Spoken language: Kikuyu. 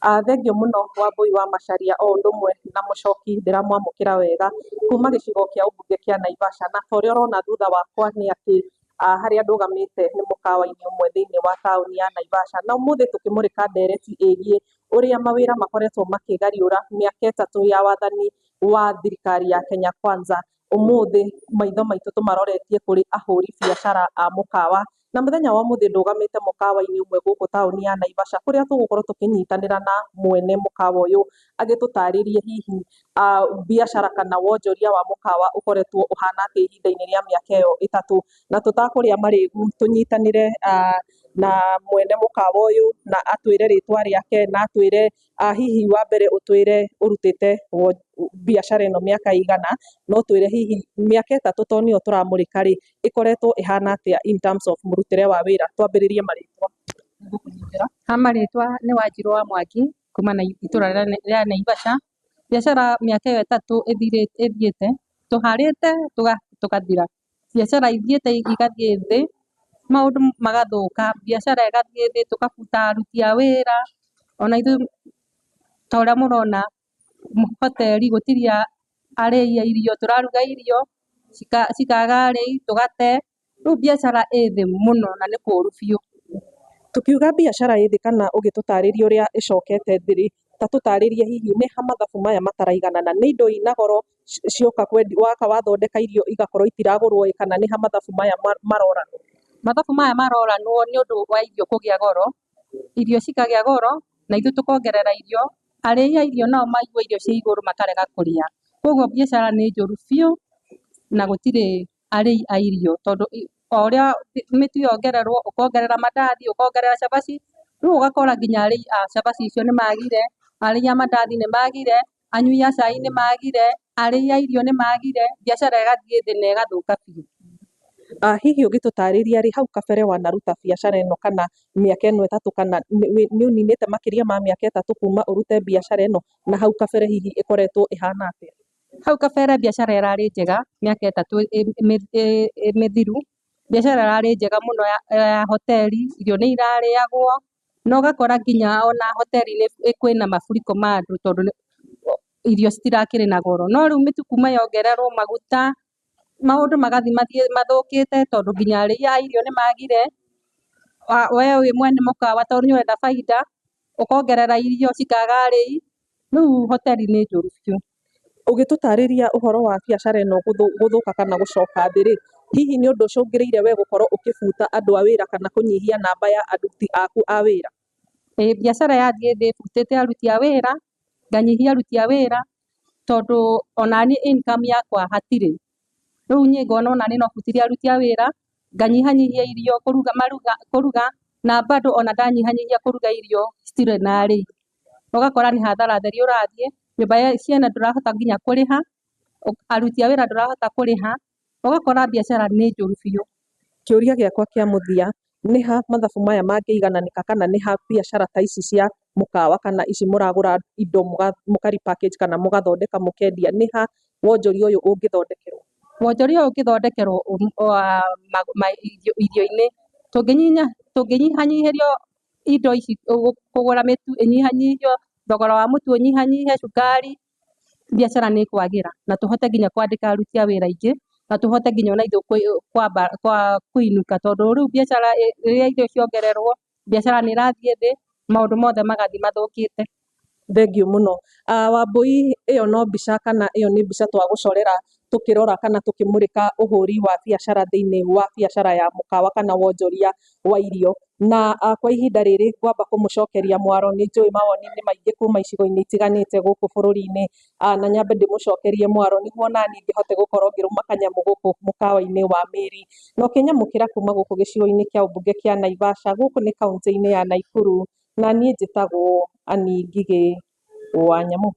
Thengiũ mũno Wambui wa Macharia o ũndũ ũmwe na Mũchoki, ndĩramwamũkĩra wega kuma gĩcigo kĩa ũmbunge kĩa Naivasha. Na ta ũrĩa ũrona thutha wakwa nĩ atĩ harĩa ndũgamĩte nĩ mũkawa-inĩ ũmwe thĩinĩ wa taũni ya Naivasha. Na ũmũthĩ tũkĩmũrĩka ndereti ĩgiĩ ũrĩa mawĩra makoretwo makĩgariũra mĩaka 3 ya wathani wa thirikari ya Kenya Kwanza. Ũmũthĩ maitho maitũ tũmaroretie kũrĩ ahũri biacara a mũkawa, na mũthenya wa ũmũthĩ ndũgamĩte mũkawa-inĩ ũmwe gũkũ taũni ya Naivasha, kũrĩa tũgũkorwo tũkĩnyitanĩra na mwene mũkawa ũyũ agĩtũtarĩrie hihi biacara kana wonjoria wa mũkawa ũkoretwo ũhana atĩa ihinda-inĩ rĩa mĩaka ĩyo 3. Na tũtakũrĩa marĩgu tũnyitanĩre na mwene mũkawa ũyũ na atwĩre rĩtwa rĩake, na atwĩre hihi wa mbere ũtwĩre ũrutĩte biacara ĩno mĩaka ĩigana, na ũtwĩre hihi mĩaka 3 to nĩyo tũramũrĩka rĩ, ĩkoretwo ĩhana atĩa in terms of mũrutĩre wa wĩra. Twambĩrĩrie marĩtwa. Ha marĩtwa nĩ Wanjirũ wa Mwangi kuma na itũra rĩa Naivasha. Biacara mĩaka ĩyo 3 ĩthiĩte tũharĩte tũgathira, biacara ithiĩte igathiĩ thĩ, maũndũ magathũka, biacara ĩgathiĩ thĩ, tũkabuta aruti a wĩra. Ona ithuĩ ta ũrĩa mũrona hoteli gũtirĩ arĩi a irio, tũraruga irio cikaga arĩi tũgate. Rĩu biacara ĩ thĩ mũno na nĩ kũũru biũ. Tũkiuga biacara ĩ thĩ kana ũgĩtũtarĩria ũrĩa ĩcokete thĩ rĩ, ta tũtarĩrie hihi nĩ ha mathabu maya mataraiganana, nĩ indo ina goro cioka waka wathondeka irio igakorwo itiragũrwo ĩ, kana nĩ ha mathabu maya maroranwo? Mathabu maya maroranwo nĩ ũndũ wa irio kũgĩa goro, irio cikagĩa goro na ithuĩ tũkongerera irio, arĩi a irio nao maigua irio ciĩ igũrũ makarega kũrĩa. Koguo biacara nĩ njũru biũ na gũtirĩ arĩi a irio, tondũ o ũrĩa mĩtu yongererwo, ũkongerera mandathi, ũkongerera cabaci, rĩu ũgakora nginya arĩi a cabaci icio nĩ magire, arĩi a mandathi nĩ magire, anyui a cai nĩ magire, arĩi a irio nĩ magire, biacara ĩgathiĩ thĩ na ĩgathũka biũ. Hihi ũngĩtũtarĩria rĩ, hau kabere wanaruta biacara ĩno kana mĩaka ĩno 3, kana nĩ ũninĩte makĩria ma mĩaka 3 kuma ũrute biacara ĩno, na hau kabere hihi ĩkoretwo ĩhana atĩa? Hau kabere biacara ĩrarĩ njega mĩaka 3 mĩthiru, biacara ĩrarĩ njega mũno ya hoteli, irio nĩ irarĩagwo, na ũgakora nginya ona hoteli-inĩ kwĩna maburiko ma andũ tondũ irio citirakĩrĩ na goro. No rĩu mĩtu kuma yongererwo maguta, maũndũ magathiĩ mathũkĩte tondũ nginya arĩi a irio nĩ magire. We wĩ mwene mũkawa tondũ nĩ ũrenda baida, ũkongerera irio cikaga arĩi, rĩu hoteli nĩ njũru biũ. Ũgĩtũtarĩria ũhoro wa biacara ĩno gũthũka kana gũcoka thĩ rĩ, hihi nĩ ũndũ ũcũngĩrĩire we gũkorwo ũkĩbuta andũ a wĩra kana kũnyihia namba ya aruti aku a wĩra? Ĩĩ, biacara yathiĩ thĩ butĩte aruti a wĩra, nganyihia aruti a wĩra, tondũ onaniĩ income yakwa hatirĩ. Rĩu niĩ ngona onaniĩ no butire aruti a wĩra, nganyihanyihia irio kũruga, maruga, kũruga, na bado ona ndanyihanyihia kũruga irio citirĩ na arĩi. Ũgakora nĩ hathara theri ũrathiĩ, nyũmba ya ciana ndũrahota nginya kũrĩha, aruti a wĩra ndũrahota kũrĩha, ũgakora biacara nĩ njũru biũ. Kĩũria gĩakwa kĩa mũthia, nĩ ha mathabu maya mangĩigananĩka, kana nĩ ha biacara ta ici cia mũkawa kana ici mũragũra indo mũka repackage kana mũgathondeka mũkendia, nĩ ha wonjoria ũyũ ũngĩthondekerwo? Wonjoria ũyũ ũngĩthondekerwo irio-inĩ, tũngĩnyihanyihĩrio indo ici, kũgũra mĩtu ĩnyihanyihio, thogora wa mũtu ũnyihanyihe, cukari, biacara nĩ ĩkwagĩra na tũhote nginya kwandĩka aruti a wĩra aingĩ, na tũhote nginya ona ithuĩ kũinũka, tondũ rĩu biacara rĩrĩa irio ciongererwo, biacara nĩ ĩrathiĩ thĩ, maũndũ mothe magathiĩ mathũkĩte. Thengiũ mũno. Wambui, ĩyo no mbica kana ĩyo nĩ mbica twagũcorera tũkĩrora kana tũkĩmũrĩka ũhũri wa biacara thĩinĩ wa biacara ya mũkawa kana wonjoria wa irio. Na kwa ihinda rĩrĩ ngwamba kũmũcokeria mwaro, nĩ njũĩ mawoni nĩ maingĩ kuma icigo-inĩ itiganĩte gũkũ bũrũri-inĩ, na nyambe ndĩmũcokerie mwaro nĩguo naniĩ ngĩhote gũkorwo ngĩrũma kanyamũ gũkũ mũkawa-inĩ wa Mĩri. Na ũkĩnyamũkĩra kuma gũkũ gĩcigo-inĩ kĩa ũmbunge kĩa Naivasha, gũkũ nĩ kaũntĩ-inĩ ya Naikuru, na niĩ njĩtagwo Annie Ngigĩ wa Nyamũ.